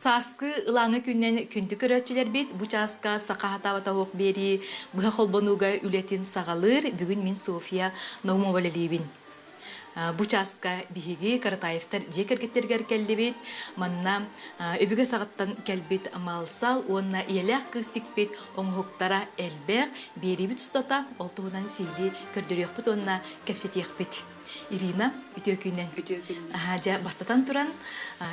Сааскы ылааҥы күннэн күндү көрөөччүлэрбит бу чааска саха хатаабата оһох биэрии быһа холбонууга үлэтин саҕалыыр. Бүгүн мин Софья Наумова үлэлиибин. Бу чааска биһиги Каратаевтар дьиэ кэргэттэригэр кэллибит. Манна өбүгэ саҕаттан кэлбит мал-сал уонна ийэлээх кыыс тикпит оҥоһуктара элбэх. Биэриибит устата ол туһунан сиһилии көрдөрүөхпүт уонна кэпсэтиэхпит. Ирина, үтүө күнүнэн. Үтүө күнүнэн. Дьэ, бастатан туран,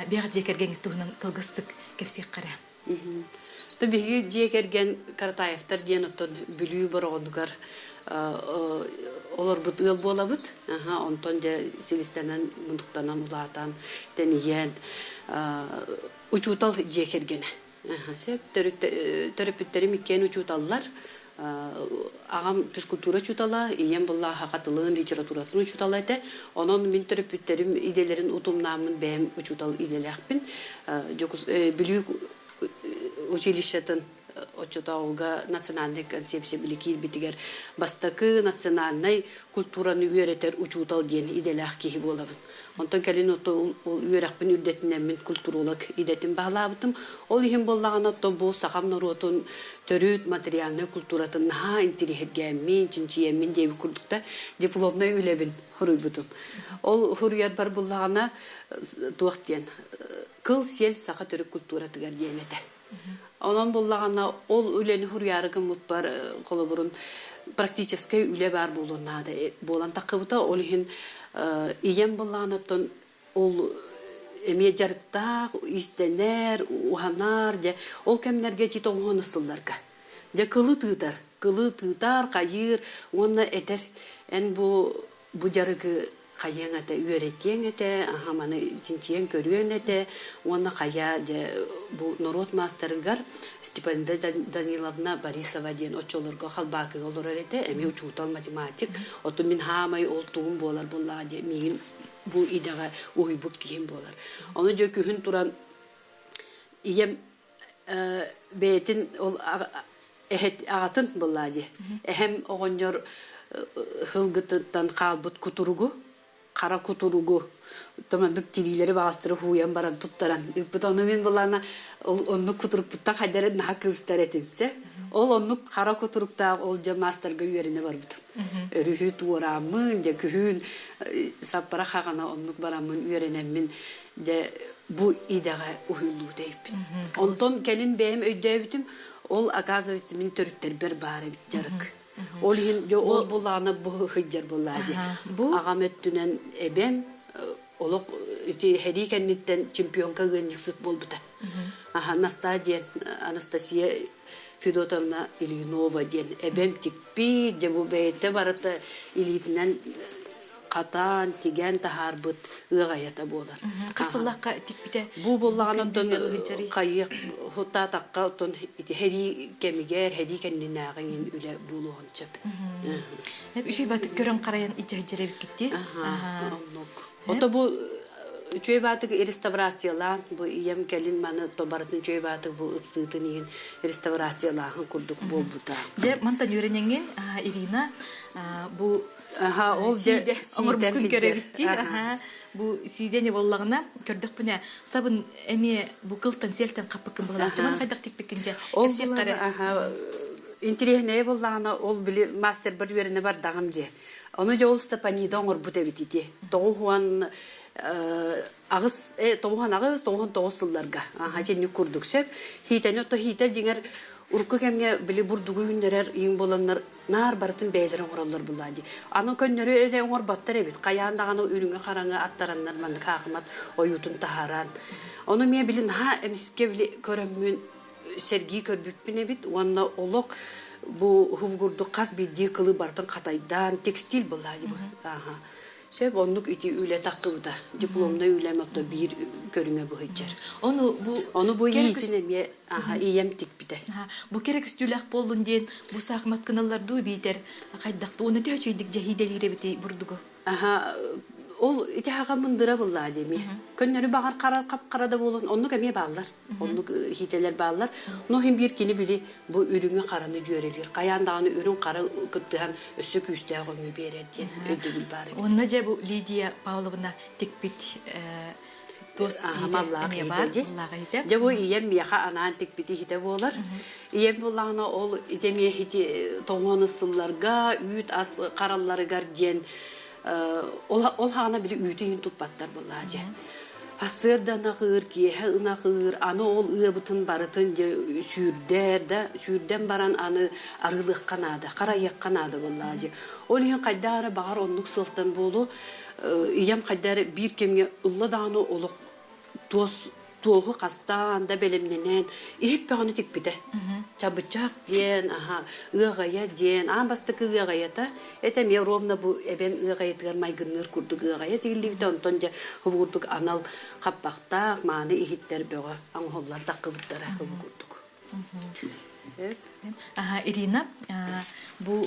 биэх дьиэ кэргэҥҥит туһунан кылгастык кэпсиэххэ эрэ. То биһиги дьиэ кэргэн Каратаевтар диэн оттон Бүлүү Бороҕонугар олорбут ыал буолабыт. Онтон дьэ силистэнэн, муннуктанан улаатан, тэнийэн учуутал дьиэ кэргэнэ. Сөп. Төрөппүттэрим иккиэн учууталлар. Аҕам физкультура учуутала, ийэм булла саха тылын, литературатын учуутала этэ. Онон мин төрөппүттэрим идэлэрин утумнааммын бэйэм учуутал идэлээхпин. Бүлүү училищетын оччотооҕуга национальнай концепция били киирбитигэр бастакы национальнай культураны үөрэтэр учуутал диэн идэлээх киһи буолабын. Онтон кэлин ото үөрэхпин үрдэтинэммин культуролог идэтин баһылаабытым. Ол иһин буоллаҕына ото бу сахам норуотун төрүт материальнай культуратын наһаа интириэһиргээммин, чинчийэммин диэбит курдук да дипломнай үлэбин суруйбутум. Ол суруйарбар буллаҕына туох диэн кыл-сиэл саха төрүт культуратыгар диэн этэ. Онон буллаҕына ол үлэни суруйаары гыммыппар холобурун практическай үлэ баар буолуон наада буолан таххыбыта. Ол иһин ийэм буллаҕына оттон ол эмиэ дьарыктаах, иистэнэр, уһанар дьэ ол кэмнэргэ ити тоҥуһан сылларга. Дьэ кылы тыытар, кылы тыытар, хайыыр уонна этэр эн бу бу дьарыгы хайыаҥ этэ, үөрэтиэҥ этэ, аһа маны чинчийэн көрүөҥ этэ уонна хайа дьэ бу норуот маастарыгар Степанида Даниловна Борисова диэн оччолорго Халбаакыга олорор этэ, эмиэ учуутал математик. Оттон мин хаамай ол тугум буолар буоллаҕа диэ миигин бу идэҕэ уһуйбут киһим буолар. Ону дьэ күһүн туран ийэм бэйэтин ол аҕатын буоллаа дии. Эһэм оҕонньор һылгытыттан хаалбыт кутуругу, хара кутуругу томандык тириилэри баҕастары хууйан баран туттаран ыыппыт. Ону мин булаана ол оннук кутурукпуттан хайдары наһаа кыыстар этим сэ. Ол оннук хара кутуруктаах ол дьэ маастарга үөрэнэ барбытым. Өрүһү туорааммын, дьэ күһүн саппара хаҕана оннук бараммын үөрэнэммин дьэ бу идэҕэ уһуйуллубут эбиппин. Онтон кэлин бэйэм өйдөөбүтүм, ол оказывается мин төрүттэрбэр баар эбит дьарык. Ол иһин дьэ ол булаана бу сылдьар буоллаа дии. Бу Аҕам өттүнэн эбэм олох ити сэрии кэнниттэн чемпионка ыанньыксыт буолбута. Аха Настаа диэн Анастасия Федотовна Ильинова диэн эбэм тикпит, дьэ бу бэйэтэ барыта илиитинэн хатаан, тигэн таһаарбыт ыаҕайата буолар. Хас сыллаахха тикпитэ? Бу буоллаҕына оттон хайыах хуттаатахха оттон ити сэрии кэмигэр, сэрии кэннинээҕи иҥин үлэ буолуоҕун сөп. Үчүгэй баатык көрөн харайан иччэһиччэр эбиккитти. Оннук. Ото бу үчүгэй баатык реставрациялаан, бу ийэм кэлин маны то барытын үчүгэй баатык бу ыпсыытын иһин реставрациялааһын курдук буолбута. Дьэ, мантан үөрэнэҥҥин Ирина бу Аха, ол дьэ сиидэ оҥорбуккун сиидэн көрөбүт Аха. Бу сиидэни буоллаҕына көрдөхпүнэ сабын эмиэ бу кылтан сиэлтэн хаппыккын быһылаах. Чыман хайдах тикпиккин дьэ Ол кэпсиэххэ буоллаҕына эрэ. аха интириэһинэйэ буоллаҕына ол били мастербар үөрэнэ бардаҕым дьэ. Ону дьэ ол Степанида оҥорбут эбит ити. 98 98 99 сылларга аха итинник курдук сөп. Хиитэни отто хиитэ дьиҥэр урукку кэмҥэ били бурдугу үүннэрэр иҥ буоланнар наар барытын бэйэлэрэ оҥороллор буллаа дии. Аны көннөрү эрэ оҥорботтор эбит. Хайаан даҕаны үрүҥэ-хараҥа аттараннар маннык хаахымат ойуутун таһааран. Ону эмиэ били наһаа эмискэ били көрөммүн сэргии көрбүппүн эбит уонна олох бу уһугурдук хас биирдии кылы барытын хатайдаан текстиль буллаа дии. Аха. Сөп оннук ити үлэ таххыбыта. Дипломнай үлэм отто биир көрүҥэ быһыйдьар. Ону бу Ону бу иитин эмиэ аха ийэм тикпитэ. Бу кэрэ көстүүлээх буоллун диэн бу саахымат гыналлар дуу биитэр хайдах уонна төһө үчүгэйдик дьэһиидэлиир эбитий бурдугу? Аха ол ити хаҕа мындыра буллаа диэми. Көннөрү баҕар хара хап-хара да буолун оннук эмиэ бааллар. Оннук иһиитэлэр бааллар. Но иһин биир кини били бу үрүҥү хараны дьүөрэлиир. Хайаан даҕаны үрүҥ хара кыттыһан өссө күүстээх өҥү биэрэр диэн өйдөбүл баар эбит. Уонна дьэ бу Лидия Павловна тикпит. Туос Маллаах иһитэ иһитэ. Дьэ бу ийэм миэхэ анаан тикпит иһитэ буолар. Ийэм буоллаҕына ол ити эмиэ иһити тоҥуон сылларга үүт ас харалларыгар диэн ол ол хаҕана били үүтү иһин туппаттар буоллаа дьэ. Сарсыарда ынах ыыр, киэһэ ынах ыыр, аны ол ыабытын барытын дьэ сүүрдэр да, сүүрдэн баран аны арыылыахха наада, харайыахха наада буоллаа дьэ. Ол иһин хайдах эрэ баҕар оннук сылтан буолуо, ийэм хайдах эрэ биир кэмҥэ ылла даҕаны олох туос туоһу хастаан да бэлэмнэнэн иһит бөҕөнү тикпитэ. Чабычах диэн, аха, ыаҕайа диэн, аан бастакы ыаҕайата этэ эмиэ ровно бу эбэм ыаҕайатыгар майгынныыр курдук ыаҕайа тигиллибитэ, онтон дьэ курдук анал хаппахтаах мааны иһиттэр бөҕө оҥоһуллан таххыбыттара бу курдук. Ирина, бу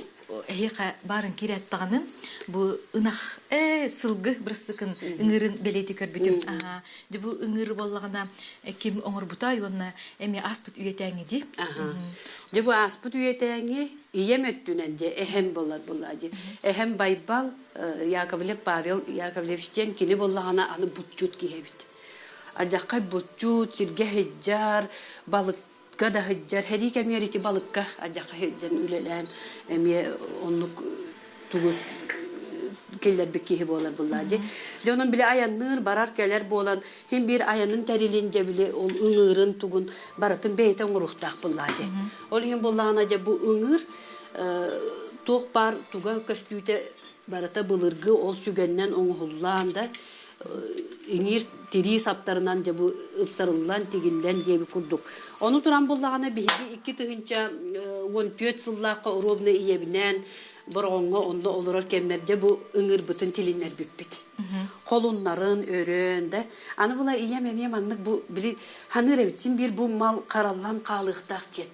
эһиэхэ баарын киирээттаҕыным, бу ынах э сылгы бырасыкын ыҥыырын бэлиэти көрбүтүм. Дьэ бу ыҥыыр буоллаҕына ким оҥорбута уонна эмиэ ааспыт үйэтээҥи дии. Дьэ бу ааспыт үйэтээҥи ийэм өттүнэн дьэ эһэм буолар буолла дии. Эһэм Байбал Яковлев Павел Яковлевич диэн кини буоллаҕына аны бутчут киһи эбит. Алдьархай булчут, сиргэ сылдьар, балыкка да сылдьар. Сэрии кэмигэр ити балыкка алдьархай сылдьан үлэлээн эмиэ оннук тугу киллэрбит киһи буолар буллаа дии. Дьонум били айанныыр, барар-кэлэр буолан, син биир айанын тэрилин дьэ били ол ыҥыырын тугун барытын бэйэтэ оҥоруохтаах буллаа дии. Ол иһин буоллаҕына дьэ бу ыҥыыр туох баар туга көстүүтэ барыта былыргы ол сүгэннэн оҥоһуллаан да иҥиир тирии саптарынан дьэ бу ыпсарыллан тигиллэн диэбит курдук. Ону туран буллаҕына биһиги 2014 сыллаахха оруобуна ийэбинээн Бороҕоҥҥо онно олорор кэммэр дьэ бу ыҥыырбытын тилиннэрбиппит. Холуннарын өрөөн да. Аны була ийэм эмиэ маннык бу били ханыыр эбит син биир бу мал хараллан хаалыахтаах диэн.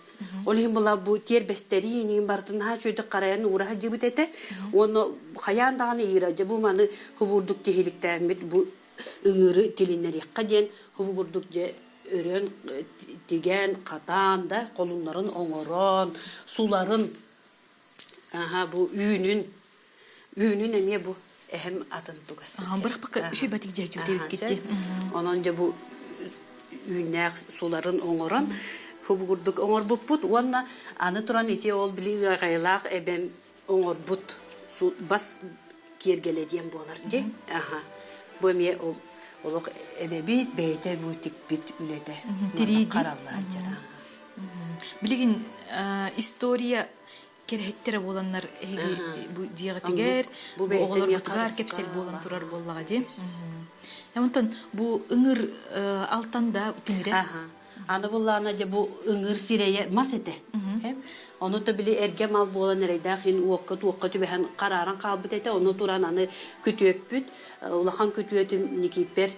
Ол иһин була бу тиэрбэстэрии иниин барытын наһаа үчүгэйдик харайан уураһа дьыбыт этэ. Уонна хайаан даҕаны иира дьэ бу маны хубурдук тиһиликтээммит бу ыҥыыры тилиннэриэххэ диэн хубугурдук дьэ өрөн тигэн хатаан да холуннарын оҥорон суларын аха бу үүнүн үүнүн эмиэ бу эһэм атын туга бырахпакка үчүгэй батик дьэдьүтэ онон дьэ бу үүннээх суларын оҥорон хубугурдук оҥорбуппут уонна аны туран ити ол били ыаҕайылаах эбэм оҥорбут бас киэргэлэ диэн буолар дии аха бу эмиэ ол олох эбэбит бэйэтэ бу тикпит үлэтэ хараллаан Билигин история кэрэһиттэрэ буоланнар эһиги бу дьиэҕитигэр, бу оҕолоргутугар кэпсэл буолан турар буоллаҕа дии. Онтон бу ыҥыр алтан да тимирэ. Аны буллаана дьэ бу ыҥыр сирэйэ мас этэ. Ону да били эргэ мал буолан эрэйдээх иһин уокка туохха түбэһэн харааран хаалбыт этэ. Ону туран аны күтүөппүт, улахан күтүөтүм Никиппер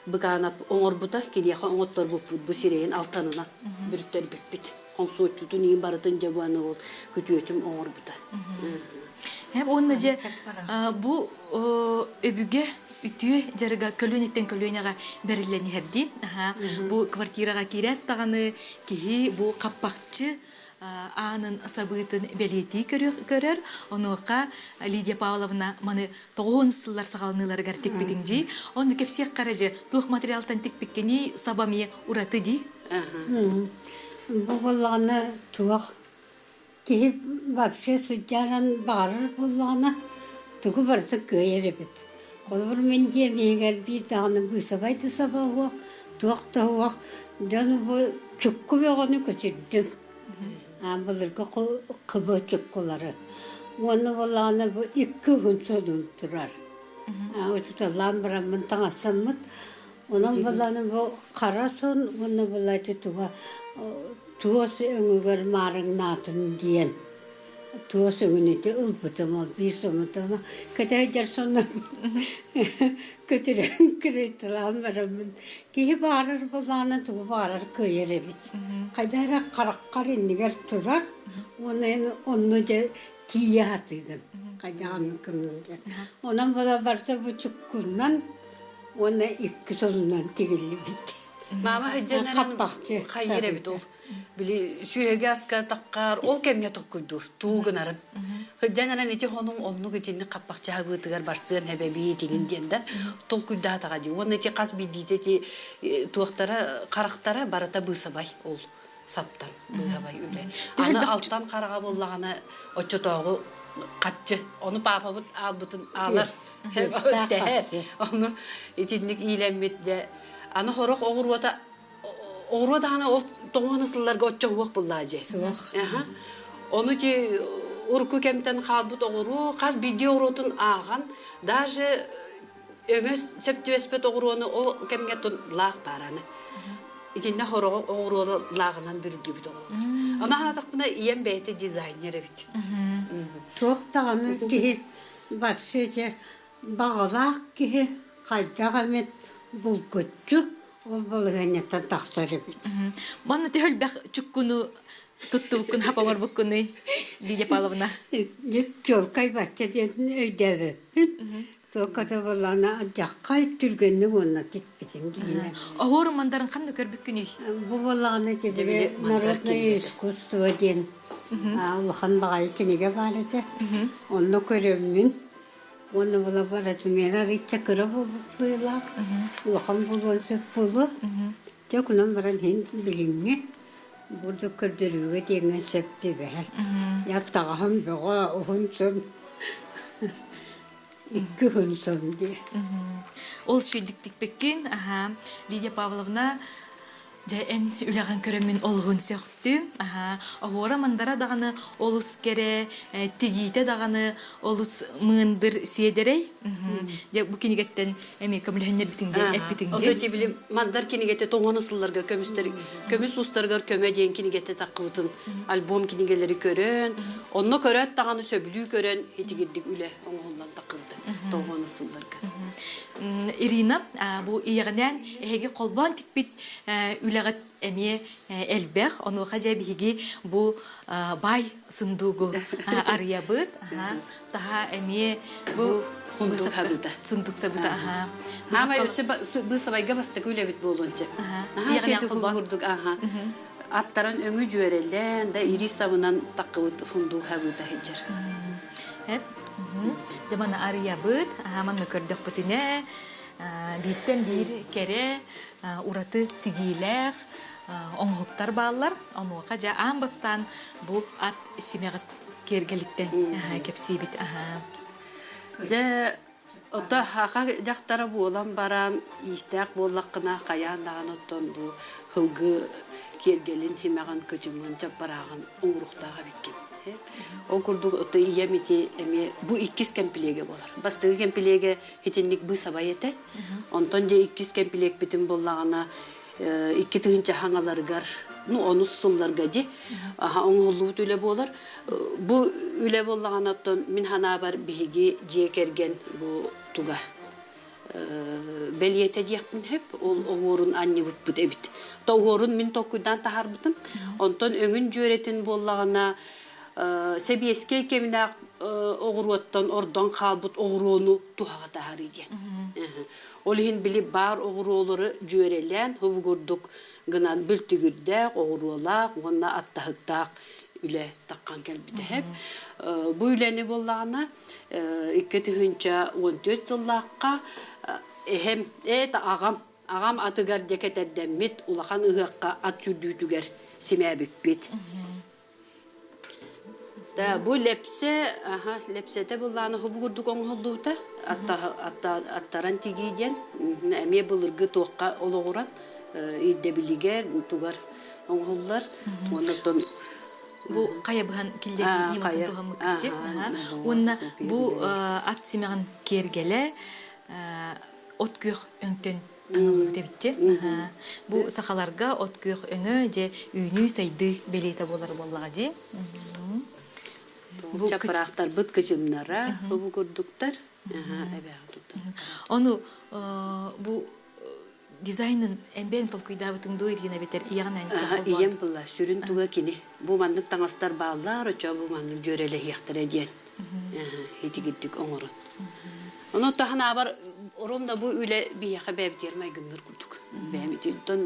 Быкаанап оҥорбута, киниэхэ оҥотторбуппут бу сирэйин алтанынан бүрүттэрбиппит. Хоҥсуоччутун иин барытын дьэ бу аны ол күтүөтүм оҥорбута. Уонна дьэ бу өбүгэ үтүө дьарыга көлүөнэттэн көлүөнэҕэ бэриллэн иһэрдии. Бу квартираҕа киирээт даҕаны киһи бу хаппахчы аанын сабыытын бэлиэтии көрөр. Онуоха Лидия Павловна маны тоҕуһун сыллар саҕаланыыларыгар тикпитиҥ дии. Онно кэпсиэххэ эрэ дьэ, туох материалтан тикпиккиний, саба эмиэ ураты дии. Бу буоллаҕына туох киһи вообще сылдьаран баҕарар буоллаҕына тугу барыта кыайар эбит. Холобур мин дьиэм иһигэр биир даҕаны быысабай да саба уох, туох да уох, дьону бу чукку бөҕөнү көтүрдүм. Былыргы кыбы чуккулары. Уонна буоллаҕына бу икки уһун сонун турар. Учууталлаан бараммын таҥастаммыт. Онон буоллаҕына бу хара сон уонна буоллааччы туга туос өҥүгэр маарыҥнаатын диэн туос өҥүн ити ылбытым ол биир соммутуна кэтэһдэр сонно көтүрэн кырыйталаан бараммын киһи баарар буоллаҕына тугу баарар кыайар эбит хайда эрэ хараххар иннигэр турар уонна эн онно дьэ тиийэ сатыыгын хайдаҕын гыннын диэн онон буола барыта бу чуккуннан уонна икки сонунан тигиллибит. Мама сылдьан Хаппахчы хайыр эбит ол. Били сүөһүгэ аска таххаар ол кэмҥэ токкуйдуур туу гынарын. Сылдьан эрэн ити хонуҥ оннук итинник хаппахчы хабыытыгар барсыан эбэбии итигин диэн да толкуйдаатаҕа дии. Уонна ити хас биирдиитэ ити туохтара харахтара барыта быысабай ол саптан быыһабай үлэ. Аны алтан хараҕа буоллаҕына оччотооҕу хаччы ону паапабыт аалбытын аалар тэһэр ону итинник иилэммит дьэ аны хорох оҕуруота оҕуруо даҕаны ол тоҕуона сылларга оччо уох буллаа дьэ ону ти урукку кэмтэн хаалбыт оҕуруо хас биирдии оҕуруотун ааҕан даже өҥө сөп түбэспэт оҕуруону ол кэмҥэ лаах баараны итиннэ хороҕо оҕуруолу лааҕынан бүрүллүбүт оҕуруолар ону аатахпына ийэм бэйэтэ дизайнер эбит Туох даҕаны киһи вообще дьэ баҕалаах киһи хайдах эмит булгуччу ол балаһыанньаттан тахсар эбит. Манна төһө элбэх чуккуну туттубуккун хап оҥорбуккунуй Лидия Павловна? Чуолкай бачча диэн өйдөөбөппүн. Туохха да буоллаҕына дьаххай түргэнник уонна тикпитим диинэ. Оһуору мандарын ханна көрбүккүнүй? Бу буоллаҕына тибили народное искусство диэн улахан баҕайы кинигэ баар этэ. Онно көрөммүн уонна була размера арыычча кыра буолбут быһыылаах, улахан буолуон сөп буолуо. Дьэ кунан баран иһин билиҥҥи бурдук көрдөрүүгэ диэҥҥэ сөп түбэһэр. Дьэ таҕаһым бөҕө уһун сон икки уһун сон дии. Ол сүйдүк тикпиккин, аха, Лидия Павловна Дьэ, эн үлэҕин көрөммүн олуһун сөхтүм. Аһаа, оһуора мандара даҕаны олус кэрэ, тигиитэ даҕаны олус мындыр сиэдэрэй. Дьэ, бу кинигэттэн эмиэ көмөлөһөннөрбүтүҥ диэн эппитиҥ Ото дии. ти били мандар кинигэтэ тоҥону сылларга көмүстэр көмүс устарыгар көмө диэн кинигэтэ таххыбытын альбом кинигэлэри көрөн, онно көрөөт даҕаны сөбүлүү көрөн итигирдик үлэ оҥоһуллан таххыбыта тоҥону сылларга. Ирина, бу ийэҕинээн эһиги холбоон тикпит үлэҕит эмиэ элбэх. Онуоха дьэ биһиги бу баай сундуугу арыйабыт. Таһа эмиэ бу сундук сабыта. Сундук сабыта, аха. Хаамай өссө быысабайга бастакы үлэбит буолуон сөп. Наһаа үчүгэй курдук, аха. Аттаран өҥү дьүөрэлээн да ирис сабынан таккыбыт сундук сабыта сылдьар. Эп. Дьэ маны арыйабыт, манна көрдөхпүтүнэ бииртэн биир кэрэ, ураты тигиилээх оҥоһуктар бааллар. Онуоха дьэ аан бастаан бу ат симэҕит киэргэлиттэн кэпсиибит. Дьэ, ото хаха дьахтара буолан баран, иистээх буоллаххына, хайаан даҕаны оттон бу һылгы киэргэлин, химэҕин, кычымын, чаппарааҕын оҥоруохтаах эбиккин. Ол курдук ото ийэм ити эмиэ бу иккис кэмпилиэгэ буолар. Бастакы кэмпилиэгэ итинник быысабай этэ. Онтон дьэ иккис кэмпилиэкпитин буоллаҕына 2000 хаҥаларыгар, ну онус сылларга ди оҥоһуллубут үлэ буолар. Бу үлэ буоллаҕына оттон мин санаабар биһиги дьиэ кэргэн бу туга бэлиэтэ диэхпин сөп. Ол оһуорун анньыбыппыт эбит. То оһуорун мин толкуйдаан таһаарбытым. Онтон өҥүн дьүөрэтин буоллаҕына сэбиэскэй кэмнээх оҕуруоттан ордон хаалбыт оҕуруону туһаҕа таһаарыы диэн. Ол иһин били баар оҕуруолары дьүөрэлээн хубугурдук гынан бүлтүгүрдээх, оҕуруолаах уонна аттаһыктаах үлэ таххан кэлбитэ. Бу үлэни буоллаҕына 2014 сыллаахха эһэм, эт аҕам, аҕам атыгар дьэ кэтэрдэммит улахан ыһыахха ат сүүрдүүтүгэр симээбиппит. Да, бу лэпсэ, аха, лэпсэтэ былаана хобу курдук оҥоһуллубута. Аттаран тигии диэн, эмиэ былыргы туохха олоҕуран, ирдэбилигэр, тугар оҥоһуллар. Оннуттан бу хайа быһан киллэрии ньыматын туһаммыккытчы. Уонна бу ат симэҕин киэргэлэ от күөх өҥтөн таҥыллыбыт эбитчи. Бу сахаларга от күөх өҥө дьэ үүнүү-сайдыы бэлиэтэ буолар буоллаҕа дии. Бу чапыраахтарбыт кычымнара бу курдуктар. Ону бу дизайнын эмбээн толкуйдаабытыҥ дуу Ирина эбэтэр ийэҕин Ийэм была сүрүн туга кини. Бу маннык таҥастар бааллар, очо бу маннык дьүөрэлэһиэхтэрэ диэн итигирдик оҥорон. Ону таһынаабар Ровно бу үлэ биһиэхэ бэйэбитигэр майгынныыр курдук. Бэйэм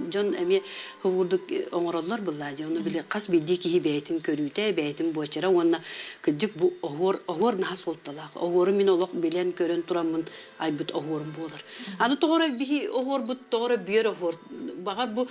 дьон эмиэ курдук оҥороллор былаа дьэ. Ону били хас биирдии киһи бэйэтин көрүүтэ, бэйэтин буочара уонна кырдьык бу оһуор оһуор наһаа суолталаах. Оһуору мин олох билэн көрөн тураммын айбыт оһуорум буолар. Аны тоҕо эрэ биһи оһуорбут тоҕо эрэ бүөр оһуор. Баҕар бу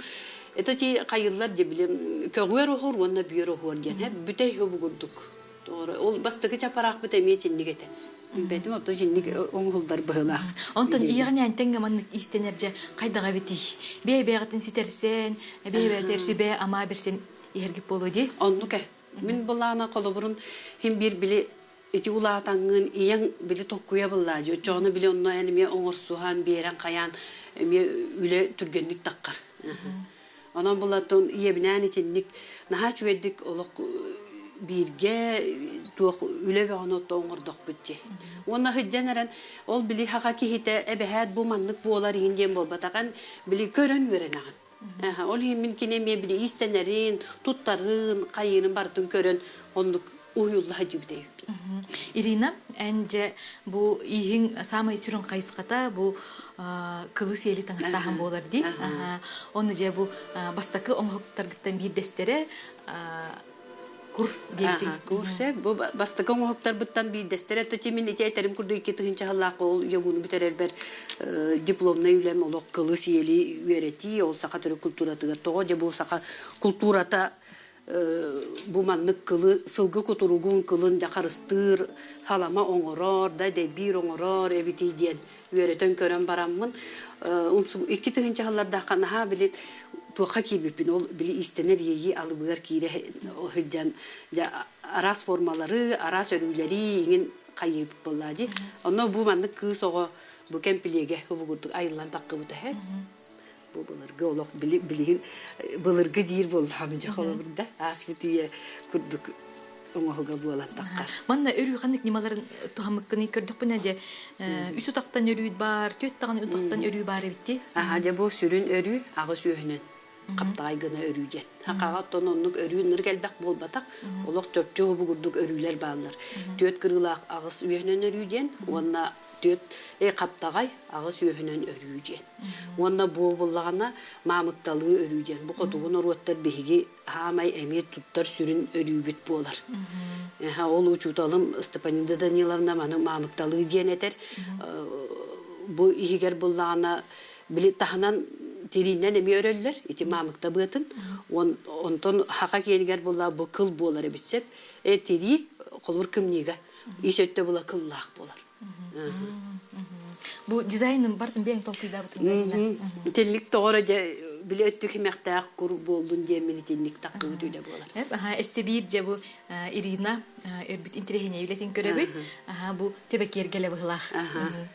это ти хайыллар дьэ били көҕүөр оһуор уонна бүөр оһуор диэн бүтэй курдук. Ол бастакы чапараахпыт эмиэ итинник этэ. Бэтим ото итинник оҥоһуллар быһыылаах. Онтон иэҕинээн тэҥҥэ маннык иистэнэр дьэ хайдаҕа эбитий? Бэйэ-бэйэҕитин ситэрсэн, бэйэ-бэйэтигэр сүбэ-ама бэрсэн иһэргит буолуо дии? Оннук ээ. Мин былаана холобурун хин биир били ити улаатаҥҥын ийэҥ били токкуйа быллаа дьэ оччоҕуна били онно эн эмиэ оҥорсуһан биэрэн хайаан эмиэ үлэ түргэнник таххар. Онон булатын ийэбинээн итинник наһаа үчүгэйдик олох бииргэ туох үлэ бөҕөнү отто оҥордохпут дии. Уонна сылдьан эрэн ол били хаха киһитэ эбэһээт бу маннык буолар иһин диэн буолбатаҕын били көрөн үөрэнэҕин. Ол иһин мин кини эмиэ били иистэнэрин, туттарын, хайыырын барытын көрөн оннук уһуйулла сылдьыбыт эбиппин. Ирина, эн дьэ бу ииһиҥ саамай сүрүн хайысхата бу кылы сиэли таҥастааһын буолар дии. Ону дьэ бу бастакы оҥоһуктаргыттан биирдэстэрэ кур диэбитиҥ. Кур сөп. Бу бастакы оҥоһуктарбыттан биирдэстэрэ то мин ити этэрим курдук 2000 сыллаах ол ягуну бүтэрэрбэр дипломнай үлэм олох кылы сиэли үөрэтии ол саха төрүт культуратыгар тоҕо дьэ бу саха культурата бу маннык кылы сылгы кутуругун кылын дьэ харыстыыр халама оҥорор да дэбиир оҥорор эбитий диэн үөрэтэн көрөн бараммын 2000 сыллардаахха наһаа били туохха киирбиппин ол били иистэнэр иэйии алыбыгар киирэ сылдьан дьэ араас формалары араас өрүүлэри иҥин хайыыбыт буоллаа дии онно бу маннык кыыс оҕо бу кэмпилиэгэ курдук айыллан таххыбыта һэ Бу былыргы олох билигин былыргы диир буоллаҕым дьэ холобурда ааспыт үйэ курдук оҥоһуга буолан таххар. Манна өрүү ханнык ньымаларын туһаммыккыный көрдөхпүнэ дьэ үс утахтан өрүү баар, түөрт даҕаны утахтан өрүү баар эбит Аха дьэ бу сүрүн өрүү аҕыс үөһүнэн хаптаҕай гына өрүү диэн. Хахаҕа оттон оннук өрүү ынырык элбэх буолбатах. Олох чопчу бу курдук өрүүлэр бааллар. Түөрт кырыылаах аҕыс үөһүнэн өрүү диэн уонна түөрт хаптаҕай аҕыс үөһүнэн өрүү диэн. Уонна бу буллаҕына маамыкталыы өрүү диэн. Бу хотугу норуоттар биһиги хаамай эмиэ туттар сүрүн өрүүбүт буолар. Ол учууталым Степанида Даниловна маны маамыкталыы диэн этэр. Бу иһигэр буллаҕына били таһынан тириинэн эмиэ өрөллөр ити маамыкта быатын. Онтон хака киэнигэр булла бу кыл буолар эбит сөп. Э тирии холур кымньыыга ис өттө була кыллаах буолар. Бу дизайнын барытын бэйэҥ толкуйдаабытыҥ Итинник тоҕо дьэ били өттүк химэхтээх кур буоллун диэммин итинник таккыбыт үлэ буолар. Аха эссе биир дьэ бу Ирина өрбүт интэриэһинэй үлэтин көрөбүт. Аха бу төбөкиэргэлэ быһылаах.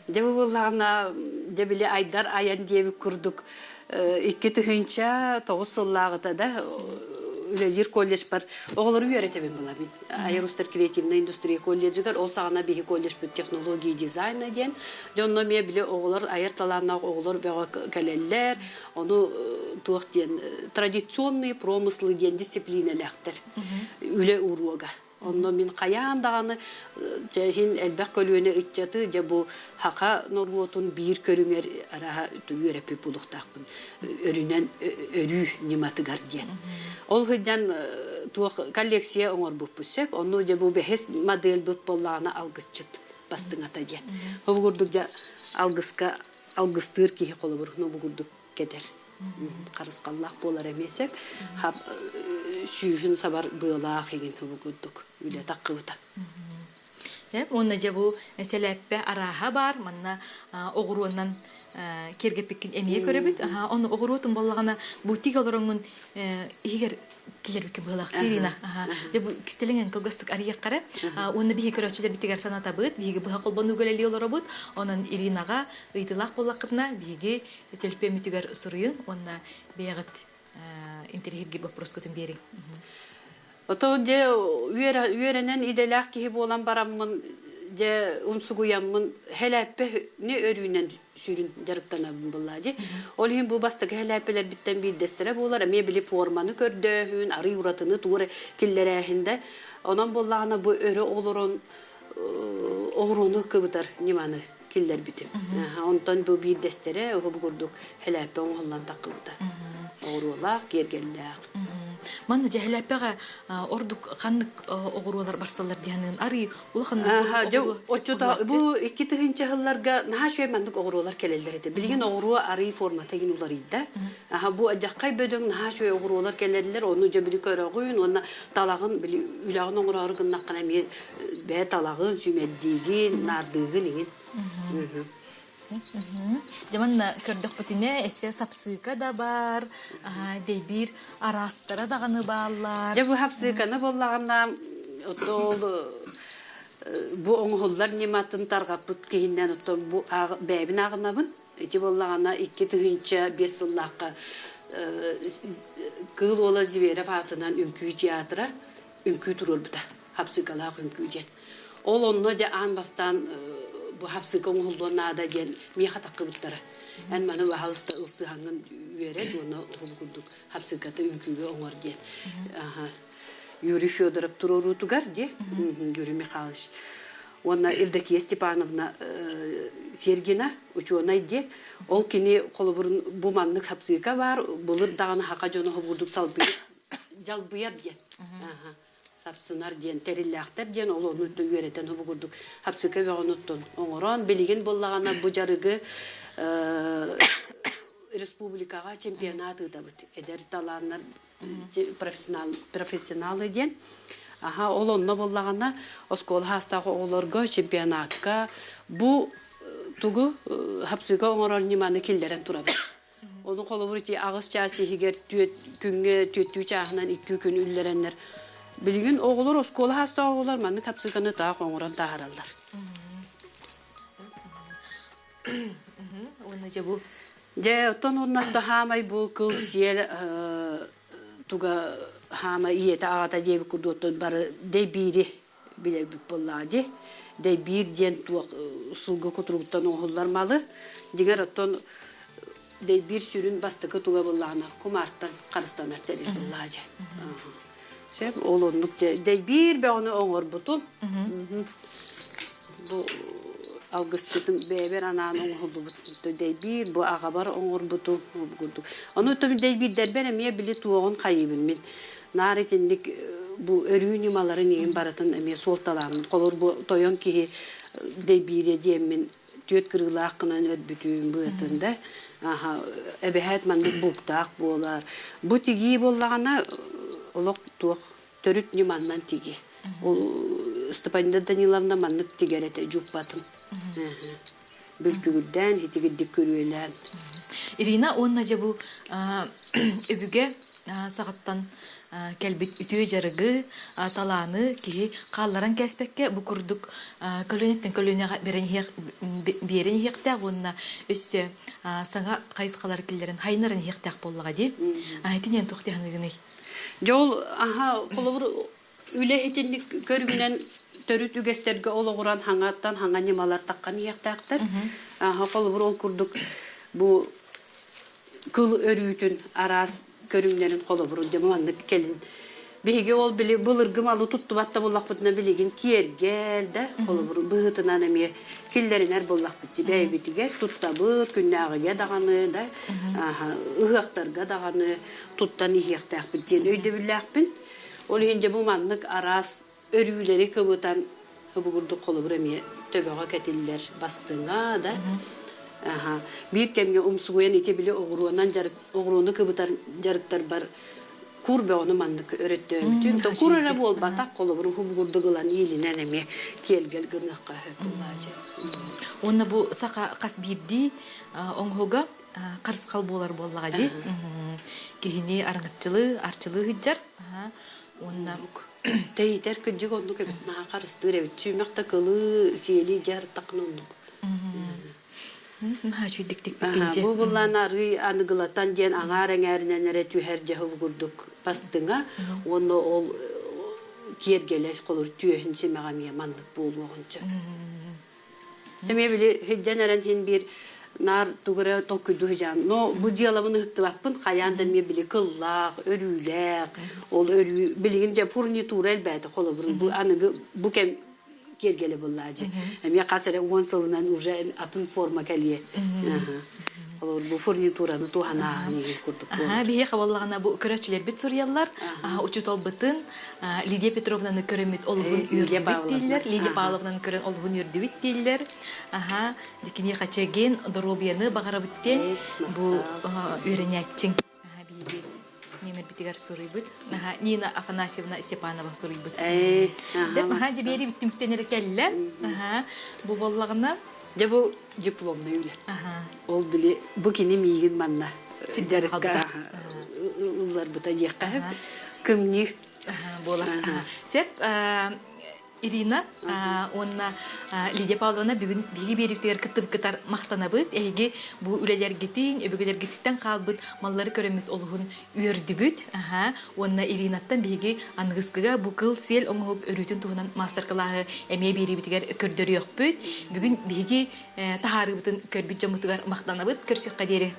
Дьэ бу буоллаҕына дьэ били айдар айан диэбит курдук 2009 сыллааҕыта да үлэлиир колледжпар оҕолору үөрэтэбин булабын. Айар устар креативнай индустрия колледжыгар ол саҕана биһи колледжпыт технологии дизайна диэн дьонно эмиэ били оҕолор айар талааннаах оҕолор бөҕө кэлэллэр ону туох диэн традиционные промыслы диэн дисциплинэлээхтэр үлэ уруога онно мин хайаан даҕаны иһин элбэх көлүөнэ ыччаты дьэ бу хаха норуотун биир көрүҥэр араһа үөрэппит буолуохтаахпын өрүнэн өрүү ньыматыгар диэн. Ол сылдьан туох коллекция оҥорбуппут сөп. Онно дьэ бу бэһис модельбыт буоллаҕына алгысчыт бастыҥата диэн. Ол курдук дьэ алгыска алгыстыыр киһи холобур бу курдук кэтэр. Харысхаллаах буолар эмиэ сөп. Сүүһүн сабар быалаах игин бу курдук үлэ таххыбыта. Уонна дьэ бу сэлээппэ арааһа баар, манна оҕуруонан киэргэппиккин эмиэ көрөбүт. Ону оҕуруотун буоллаҕына бу тик олороҥҥун иһигэр киллэрбиккин быһыылаах Ирина. Дьэ бу кистэлэҥ кылгастык арыйыахха эрэ. Уонна биһиги көрөөччүлэрбитигэр санатабыт, биһиги быһа холбонууга үлэлии олоробут. Онон Иринаҕа ыйытыылаах буоллаххытына, биһиги төлөпүөммүтүгэр суруйуҥ уонна бэйэҕит интэриэһиргиир боппуруоскутун биэриҥ. Ото дьэ үөрэнэн идэлээх киһи буолан бараммын дьэ умсугуйаммын хэлээппэни өрүүнэн сүүрүн дьарыктанабын буоллаа дии. Ол иһин бу бастакы хэлээппэлэрбиттэн биирдэстэрэ буолар. Эмиэ били форманы көрдөөһүн, арый уратыны тугу эрэ киллэрээһин да. Онон буоллаҕына бу өрө олорон оҕуруону кыбытар ньыманы. киллэрбитим. Онтон бу биирдэстэрэ уһу курдук хэлээппэ оҥоһуллан таххыбыта. Оҕуруолаах, киэргэллээх. Манна дьэ хэлээппэҕэ ордук ханнык оҕуруолар барсаллар диһанын арый улахан Дьэ, оччото бу 2000 сылларга наһаа үчүгэй маннык оҕуруолар кэлэллэр этэ. Билигин оҕуруо арый формата игин уларыйда. Аха бу адьаххай бөдөҥ наһаа үчүгэй оҕуруолар кэлэллэр. Ону дьэ били көрөҕүн уонна талаҕын били үлэҕин оҥороору гыннаххына эмиэ бэйэ талаҕын, сүүмэрдиигин, наардыыгын игин. Дьэ манна көрдөхпүтүнэ эссе сапсыыка да бар, дэйбиир араастара даҕаны бааллар. Дьэ бу хапсыыканы буоллаҕына ол бу оҥоһуллар ньыматын тарҕаппыт киһиннэн оттон бу бэйэбин ааҕынабын. Ити буоллаҕына 2005 сыллаахха Кыыл Уола Зверев аатынан үҥкүү театра үҥкүү туруорбута. Хапсыыкалаах үҥкүү диэн. Ол онно дьэ аан бастаан бу хапсыыка оҥоһуллуон наада диэн миэхэ таххыбыттара. Эн маны баһалыста ылсыһаҥҥын үөрэт уонна ол курдук хапсыыката үҥкүүгэ оҥор диэн. Юрий Федоров туруоруутугар дии Юрий Михайлович уонна Евдокия Степановна Сергина учуонай дии ол кини холобурун бу маннык хапсыыка баар былыр даҕаны хака дьоно курдук салбыйар дьалбыйар диэн сапсынар диэн тэриллээхтэр диэн ол ону үөрэтэн бу курдук хапсыка бөҕөнү оттон оҥорон билигин буоллаҕына бу дьарыгы республикаҕа чемпионат ыытабыт эдэр талааннар профессионал профессионалы диэн аха ол онно буоллаҕына оскуола саастаах оҕолорго чемпионакка бу тугу хапсыга оҥорор ньыманы киллэрэн турабыт Ону холобур ити аҕыс чаас иһигэр түөрт күҥҥэ түөртүү чааһынан икки күн үллэрэннэр билигин оҕолор оскуола саастаах оҕолор маннык хапсыыканы таах оҥорон таһаараллар. Уонна дьэ бу Дьэ оттон уонна хаамай бу кыл сиэл туга хаама ийэтэ аҕата диэбит курдук бары дэйбиири билэрбит буоллаҕа дии. Дэйбиир диэн туох сылгы кутуругуттан оҥоһуллар малы. Дьиҥэр оттон дэйбиир сүрүн бастакы туга буоллаҕына кумаартан харыстанар тэрил буоллаҕа дьэ. Сөп ол оннук дьэ дэйбиир бөҕөнү оҥорбутум. Бу алгысчытым бэйэбэр анаан оҥоһуллубут дэйбиир бу аҕабар оҥорбутум курдук. Ону дэйбиирдэрбэр эмиэ били туоҕун хайыыбын мин. Наар итинник бу өрүү ньымаларын иһин барытын эмиэ суолталааммын. Холобур, бу тойон киһи дэйбиирэ диэммин түөрт кырыылаах гынан өрбүтүм быатын да аха эбэһээт маннык бууктаах буолар. Бу тигии буоллаҕына олох туох төрүт ньыманнан тигии. Ол Степанида Даниловна маннык тигэр этэ дьууппатын. Бүлтүгүрдээн, итигирдик күрүөлээн. Ирина уонна дьэ бу өбүгэ саҕаттан кэлбит үтүө дьарыгы, талааны киһи хаалларан кээспэккэ бу курдук көлүөнэттэн көлүөнэҕэ биэрэн иһиэхтээх уонна өссө саҥа хайысхалар киллэрэн хайыннаран иһиэхтээх буоллаҕа дии. Итинэн туох диэханыгыный? Дьэ ол аха холобур Үлэ итинник көрүҥүнэн төрүт үгэстэргэ олоҕуран хаҥаттан хаҥа ньымалар таххан иһиэхтээхтэр. Холобур, ол курдук бу кыл өрүүтүн араас көрүҥнэрин холобурун дьэ маннык кэлин биһиги ол били былыргы малы туттубат да буоллахпытына билигин киэргэл да холобур быһыытынан эмиэ киллэринэр буоллахпыт бэйэбитигэр туттабыт күннээҕигэ даҕаны да ыһыахтарга даҕаны туттан иһиэхтээхпит диэн өйдөбүллээхпин. Ол иһин дьэ бу маннык араас өрүүлэри кыбытан бу курдук холобур эмиэ төбөҕө кэтиллэр бастыҥа да аха биир кэмҥэ умсугуйан ити били оҕуруонан дьарык оҕуруону кыбытар дьарыктарбар кур бөҕөнү маннык өрөттөөбүтүм то кур эрэ буолбатах холобур уһу курдук ылан иилинэн эмиэ киэлгэл гыныахха сөп буллаачы Уонна бу саха хас биирдии оҥоһуга харысхал буолар буоллаҕа дии. Киһини арыҥаччылыы, арчылыы сылдьар. Уонна Тэйитэр кырдьык оннук эбит наһаа харыстыыр эбит. Сүүмэх да кылыы, сиэлии дьарыктаххына оннук. Наһаа үчүгдик тикпиккин Бу буллаан арыы аныгылатан диэн аҥаар эҥээринэн эрэ түһэр дьаһы курдук бастыҥа уонна ол киэргэлэ холур түөһүн симэҕэ эмиэ маннык буолуоҕун сөп. Эмиэ били сылдьан эрэн иһин биир наар тугу эрэ толкуйдуу сылдьаҕын. Но бу дьыалабын ыһыктыбаппын, хайаан да эмиэ били кыллаах, өрүүлээх, ол өрүү билигин дьэ фурнитура элбээтэ холобур бу аныгы бу кэм киэргэлэ буллаажы. Эмиэ хас эрэ уон сылынан уже атын форма кэлиэ. Олор бу фурнитураны туһанааһын игин курдук буолар. Биһи хабаллаҕына бу көрөөччүлэрбит суруйаллар. Учууталбытын Лидия Петровнаны көрөммүт олуһун үөрдүбүт дииллэр. Лидия Павловнаны көрөн олуһун үөрдүбүт дииллэр. Аха, дикини хачаген доруобуйаны баҕарабыт диэн бу үөрэнээччиҥ. Биһиги нүөмэрбитигэр суруйбут. Нина Афанасьевна Степанова суруйбут. Деп, аха, дьибиэри бүттүмүттэн эрэ кэллэ. Аха, бу буоллаҕына. Дьэ бу дипломнай үлэ. Ол били бу кини миигин манна дьарыкка ылларбыта диэххэ кымньыы буолар. Сеп Ирина уонна Лидия Павловна бүгүн биһиги биэриибитигэр кыттыбыккытар махтанабыт. Эһиги бу үлэлэргитин, өбүгэлэргититтэн хаалбыт маллары көрөммүт олуһун үөрдүбүт. Уонна Иринаттан биһиги аныгыскыга бу кыл-сиэл оҥоһук өрүүтүн туһунан маастар-кылааһы эмиэ биэриибитигэр көрдөрүөхпүт. Бүгүн биһиги таһаарыыбытын көрбүт дьоммутугар махтанабыт. Көрсүөххэ диэри.